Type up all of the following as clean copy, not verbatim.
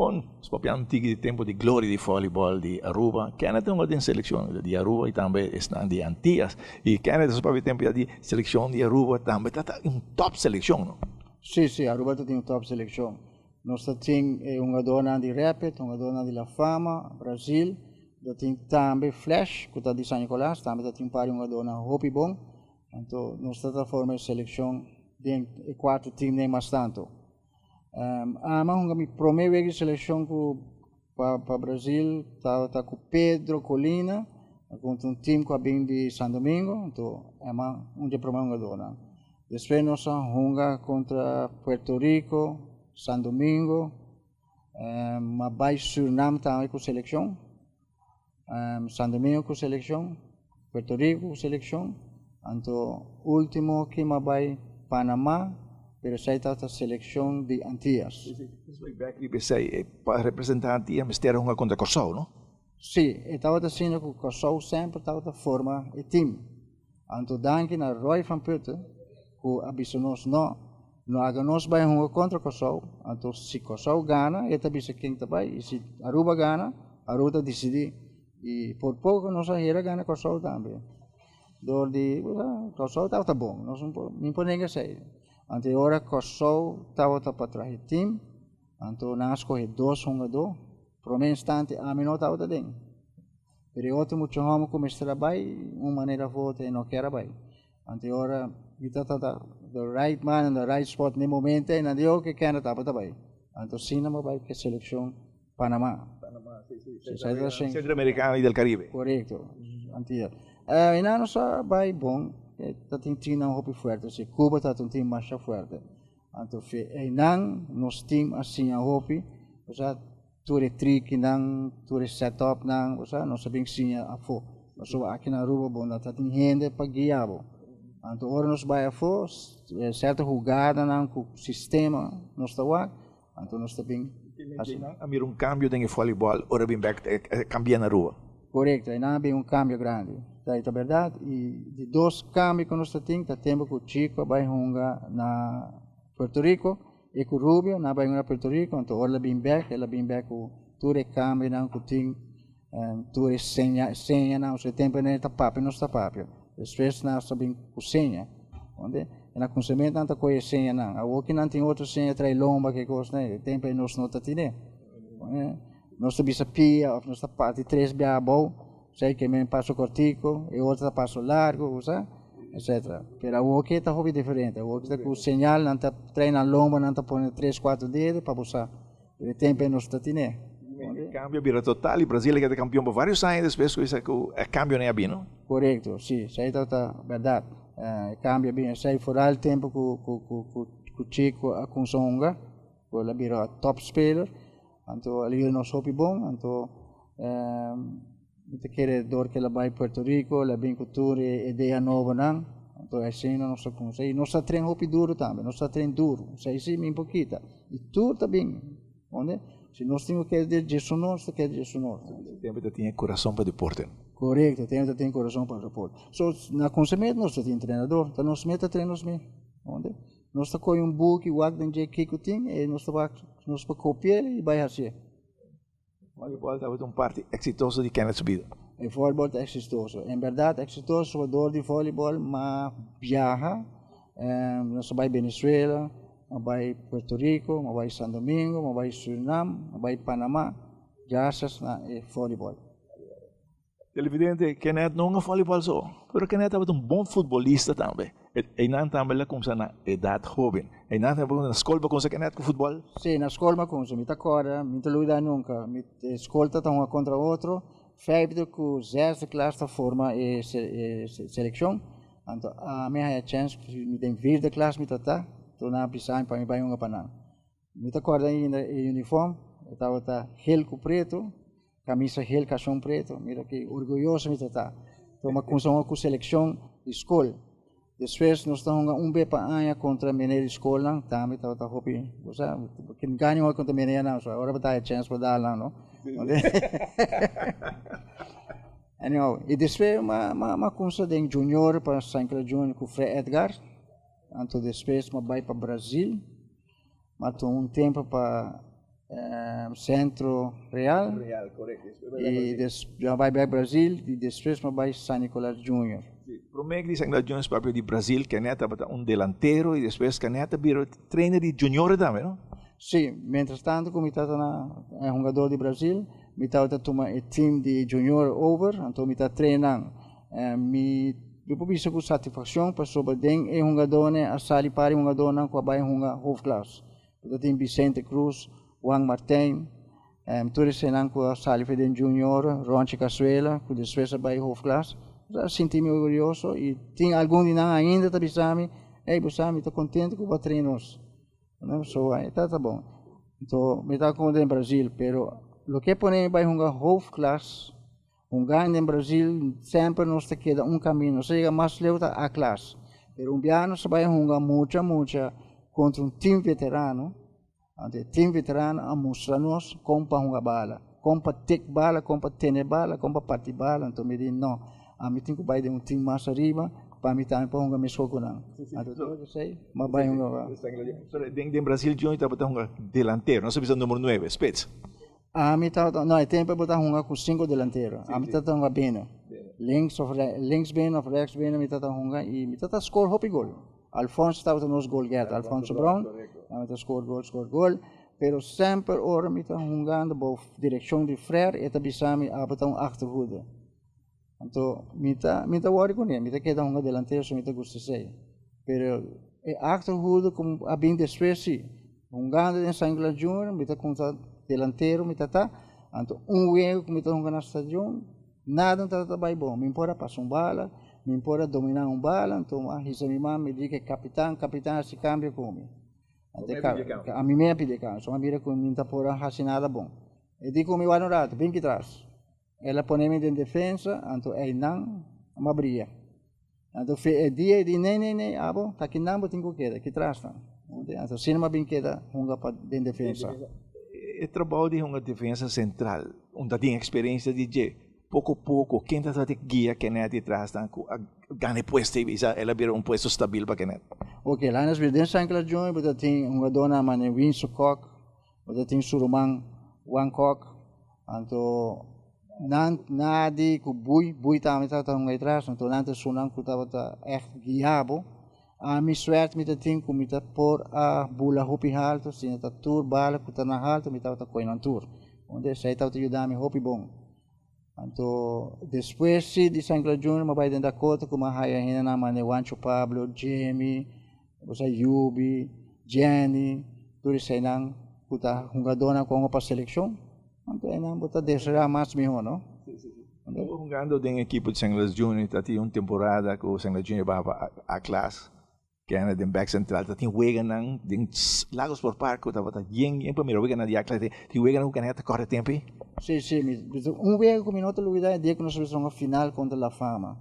Bon, nos papia un tiki di tempo di gloria di volleyball di Aruba. Kenneth ta hunga den seleccion di Aruba y tambe esnan di Antillas. Y Kenneth nos papia tempo ya di seleccion di Aruba tambe ta un top seleccion, no? Si, si, Aruba ta tin un top seleccion. Nos ta tin e hungadornan di Rapid, hungadornan di La Fama, Brazil, ta tin tambe Flash cu ta di San Nicolas, tambe ta tin un par di hungadornan hopi bon. Anto nos ta ta forma e seleccion den e cuatro teamnan mas tanto. Ami a hunga mi prome wega di seleccion cu pa Brazil tabata cu Pedro Colina contra un team cu a bin di San Domingo, anto ami a un di e prome hungadornan. Despues nos a hunga contra Puerto Rico, San Domingo, mi a bay Surinam tambe cu seleccion, San Domingo cu seleccion, Puerto Rico cu seleccion, anto ultimo ki mi a bay Panama, pero esey tabata seleccion di Antillas. Nos bay bek riba esey, pa representa Antillas mester a hunga contra Corsou, no? Si, e tabata asina cu Corsou semper tabata forma e team. Anto danki na Roy van Putten cu a bisa nos no, no haga nos bay hunga contra Corsou, anto si Corsou gana e ta bisa ken ta bay y si Aruba gana, Aruba ta dicidi y por poco nos a hera gana Corsou tambe door di Corsou tabata bon, nos no por mi por nenga esey, anto e ora Corsou tabata pa traha e team anto nan a scoge dos hungado, prome instante ami no tabata den. Pero e otro mucha hòmber ku mester a bai, un manera of otro e no kier a bai. Anto e ora mi ta trata the right man in the right spot n'e momento ei, nan di oke Kenneth abo ta bai. Anto asina bo bai ku e selekshon Panama. Panama, si, si. Centroamericano y del Caribe. Korekto, Antillas. E nan nos a bai bon, ta tin teamnan hopi fuerte si. Cuba ta un team masha fuerte. Anto fe einan nos team a siña hopi, osea tur e trikinan, tur e setupnan, osea nos a bin siña afó. Pasobra aki na Aruba bo no ta tin hende pa guia bo. Anto ora nos bai afó, sierto hugadanan ku sistema nos ta wak, anto nos ta bin hasi. Einan a mira un kambio den e volleyball ora bin bek kambia na Aruba. Korekto, einan a bin un kambio grandi. Ta ta bèrdat. I di dos kambio ku nos ta tin ta tempu ku Chico a bai hunga na Puerto Rico i ku Rubio nan a bai hunga na Puerto Rico, anto ora el a bin bèk el a bin bèk ku tur e kambionan ku tin, tur e seña señanan, osea e tempu nan ta papia nos ta papia, despues nan ta bin ku seña, ondi e na kunsamentu nan ta kohe e señanan, awor ki nan tin otro seña trae lomba ke kosnan e tempu ei nos no ta tine, nos ta bisa pia òf nos ta parti tres bia abou. Esei ke men paso kortiku, e otro ta paso largu, bo sa, etcetera. Pero awoki ta hopi diferente, awoki ta ku señal, nan ta trae nan lomba, nan ta pone tres, kuater dedo pa bo sa. Pero e tempu ei nos ta tine. E kambio a bira total i Brasil a keda kampion pa varios aña despues ku esei ku e kambionan a bini, no? Korekto, si, esei ta ta bèrdat. E kambio a bini, esei foral tempu ku ku ku ku Chico a kumsa hunga, ku el a bira top speler, anto el a yuda nos hopi bon, anto Mi ta kere dor ku el a bai Puerto Rico, el a bin ku tur e idea nobonan, anto asina nos a kuminsá. I nos a tren hopi duru tambe, nos a tren duru, esei si mi por kita. I tur ta bin, ondi? Si nos tin ku kere di djesunor, nos ta kere djesunor. Tempu ta tin e kurason pa deporte. Korekto, tempu ta tin e kurason pa deporte. So, na kuminsamentu nos ta tin trenador, ta nos mes ta tren nos mes, ondi? Nos ta kohe un buki wak den dje kiko tin, i nos ta wak, nos por kopi'é i bai hasié. Voleibol tabata un parti eksitoso di Kenneth su bida. E voleibol ta eksitoso. En bèrdat eksitoso dor di voleibol m'a biaha, nos a bai Venezuela, m'a bai Puerto Rico, m'a bai San Domingo, m'a bai Surinam, m'a bai Panama, grasias na e voleibol. Televidente, Kenneth no hunga voleibol so, pero Kenneth tabata un bon futbolista tambe. Einan tambe el a kumsa na edat hoben. Einan tambe na skol bo kumsa Kenneth ku futbol? Si, na skol mi a kumsa. Mi ta kòrda, mi no ta lubida nunka. Mi skol ta hunga kontra otro. Vijfde ku zesde klas ta forma e selekshon. Anto ami a haña chèns, mi den vierde klas mi ta ta, tur nan a bisa mi pa mi bai hunga pa nan. Mi ta kòrda ainda e uniform, e tabata hel ku pretu, kamisa hel kashon pretu, mira ki orguyoso mi ta ta. Tuma a kumsa hunga ku selekshon di skol. Despues nos ta hunga un be pa aña kontra meneer di skolnan, tambe tabata hopi, bo sa, kin gana hunga kontra meneernan, so ora bo ta haya chèns pa dal nan, no? Anyhow, i despues mi a kumsa den junior pa San Nicolas Junior ku Fred Edgar, anto despues mi a bai pa Brazil. Ma tuma un tempu pa Centro Real. Real, correcto. Y despues bay back Brasil y despues mi bay San Nicolas Junior. Prome di San Nicolas Junior papia di Brasil, Kenneth tabata un delantero y despues Kenneth a bira trainer di junior tambe, no? Si, mientras tanto cu mi tata na hungador di Brasil, mi tabata tuma e team di junior over, anto mi ta traina. Mi por bisa cu satisfaccion pasobra den e hungadornan a sali par di hungadornan cu a bay hunga hoofdklas. Bo tin Vicente Cruz, Juan Martijn, tur eseinan cu a sali for den junior, Ronchi Casuela, cu despues a bay hoofdklas. A sinti mi orguyoso y tin algun di nan ainda ta bisa mi, ey bo sa mi ta contento cu bo a train nos. So ta ta bon. Anto mi ta con den Brasil, pero loke pone mi bay hunga hoofdklas, hunga den Brasil semper nos ta keda un camino, nos a yega mas leu ta A klas, pero un biaha nos a bay hunga mucha mucha contra un team veterano, anto e team veterano a mustra nos con pa hunga bala, con pa tik bala, con pa tene bala, con pa parti bala, anto mi di no, ami tin cu bay den un team mas ariba pa mi tambe por hunga mesco cu nan, anto tur esey mi a bay hunga. Den Brasil Junior tabata hunga delantero, nos a bisa numero nuebe, spits. Ami tabata, no, e tempo bo ta hunga ku sinku delantero. Ami tabata hunga bena. Links of links bena of rechts bena mi tabata hunga i mi tabata score hopi gol. Alfonso tabata nos goalgetter, Alfonso Brown. Ami ta score gol, score gol. Pero semper ora mi ta hungando bou direkshon di Frère, e ta bisa mi abo ta un achterhoede. Anto mi ta mi ta wòri kuné, mi ta keda hunga delantero so mi ta gusta esei. Pero e achterhoede ku a bin despues si, hungando den San Nicolas Junior mi ta kumsa delantero mi ta ta, anto un wega ku mi ta hunga na stadion nada no tabata bai bon, mi por a pasa un bala, mi por a dominá un bala, anto a hisa mi man mi di ku e kapitan, kapitan hasi kambio ku mi. Anto ami mi a pidi e kambio, so mi a mira ku mi no ta por a hasi nada bon. E di ku mi wak un rato, bin ki tras. El a pone mi den defensa, anto einan mi a bria. Anto fe e dia e di, nee, nee, nee, abo, ta kinan bo tin ku keda, ki tras nan. Anto asina mi a bin keda hunga pa den defensa. E trabou di hunga defensa sentral, un ta tin eksperensia di dje, poko poko, ken ta trata di guia Kenneth di tras nan ku a gana e puesto ei, bisa el a bira un puesto stabil pa Kenneth? Ok, laga nos bira den San Nicolas Junior bo ta tin hungadónan manera Winso Kok, Bo ta tin su ruman Juan Kok, anto nan nadi ku Bui, Bui tambe tabata hunga atras, anto nan ta esunnan ku tabata ègt guia bo. Ami suerte mi ta tin ku mi ta por a bula hopi haltu, si no ta tur bala ku ta na haltu mi tabata kohe nan tur. Esei tabata yuda mi hopi bon. Anto despues si di San Nicolas Junior mi a bai den Dakota ku mi a haya hendenan manera Juancho Pablo, Jimmy, Bosa Yubi, Jenny, tur eseinan ku ta hungadónan ku a hunga pa selekshon. Anto einan bo ta deseá mas mihó, no? Sí, sí, sí. Bo hungando den ekipo di San Nicolas Junior ta tin un temporada ku San Nicolas Junior baha pa A klas. Kende den bek sentral ta tin weganan den Lago Sport Park ku tabata yen yen pa mira weganan di a-klas tin weganan ku kende ta kore tempu ei. Si si mi un wega ku mi no ta lubida e dia ku nos a bisa hunga final kontra La Fama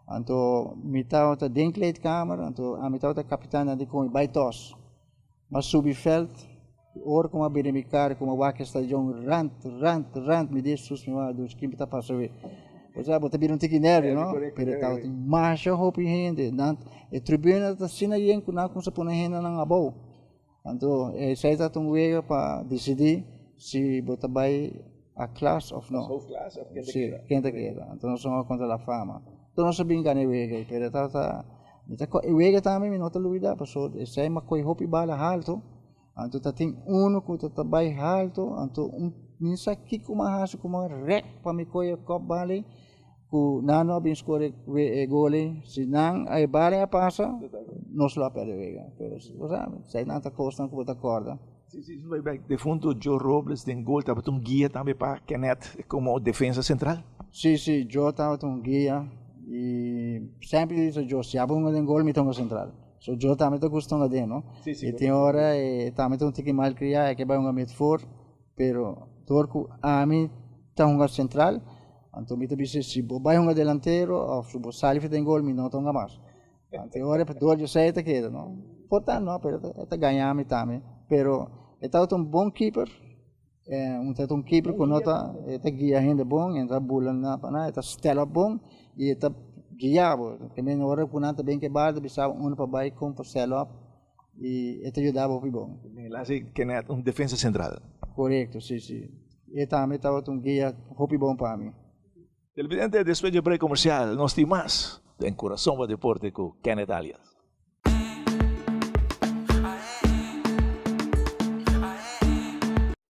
anto mi tabata den kleedkamer anto ami tabata kapitan nan di komi bai tos mi a subi veld ora ku mi a bira mi kara ku mi a wak e stadion rant rant rant mi di Jesus mi wak dus kin ta pasa awe. Osea bo ta bira un tiki nervio no pero tabatin masha hopi hende nan e tribuna ta asina yen ku nan kumsa pone hendenan abou anto esei ta un wega pa disidi si bo ta bai a klas of no si ken ta keda anto nos a hunga kontra la fama anto nos a bin gana e wega ei pero tabata e wega tambe mi no ta lubida pasobra esei mi a kohe hopi bala halto. Anto ta tin uno ku ta ta bai halto, anto un mi sa kiko mi a hasi ku mi a rèk pa mi kohe e kòp bal ei, ku nan no a bin skore e gol ei. Si nan e bal ei a pasa, nos lo a pèrdè wega. Pero bo sa, esei nan ta kosnan ku bo ta kòrda. Si, si, si, bai bèk. Defunto Joe Robles den gol tabata un guia tambe pa Kenneth komo defensa sentral? Si, si, Joe tabata un guia i semper mi bisa Joe, si abo hunga den gol, mi ta hunga sentral. So Joe tambe ta gusta hunga den, no? Sí, sí, E tin ora e tambe ta un tiki malcriá, e ke bai hunga midvoor, pero dor ku ami ta hunga sentral, anto mi ta bisa si bo bai hunga delantero of si bo sali for den gol mi no ta hunga mas. Anto e ora dor José ta keda, no? Por ta no, pero e ta gaña mi tambe. Pero e tabata un bon keeper, un ta un keeper ku no ta, e ta guia hende bon, e ta bula na pa nan, e ta stel op bon i e ta guia bo. Te men ora ku nan ta bin ke bal ta bisa bo unda pa bai kon pa stel op i e ta yuda bo hopi bon. El hasi Kenneth un defensa sentral. Korekto, si, si. E tambe tabata un guia hopi bon pa mi. Televidente, despues di e break komersial, nos tin mas den Kurason pa Deporte ku Kenneth Alias.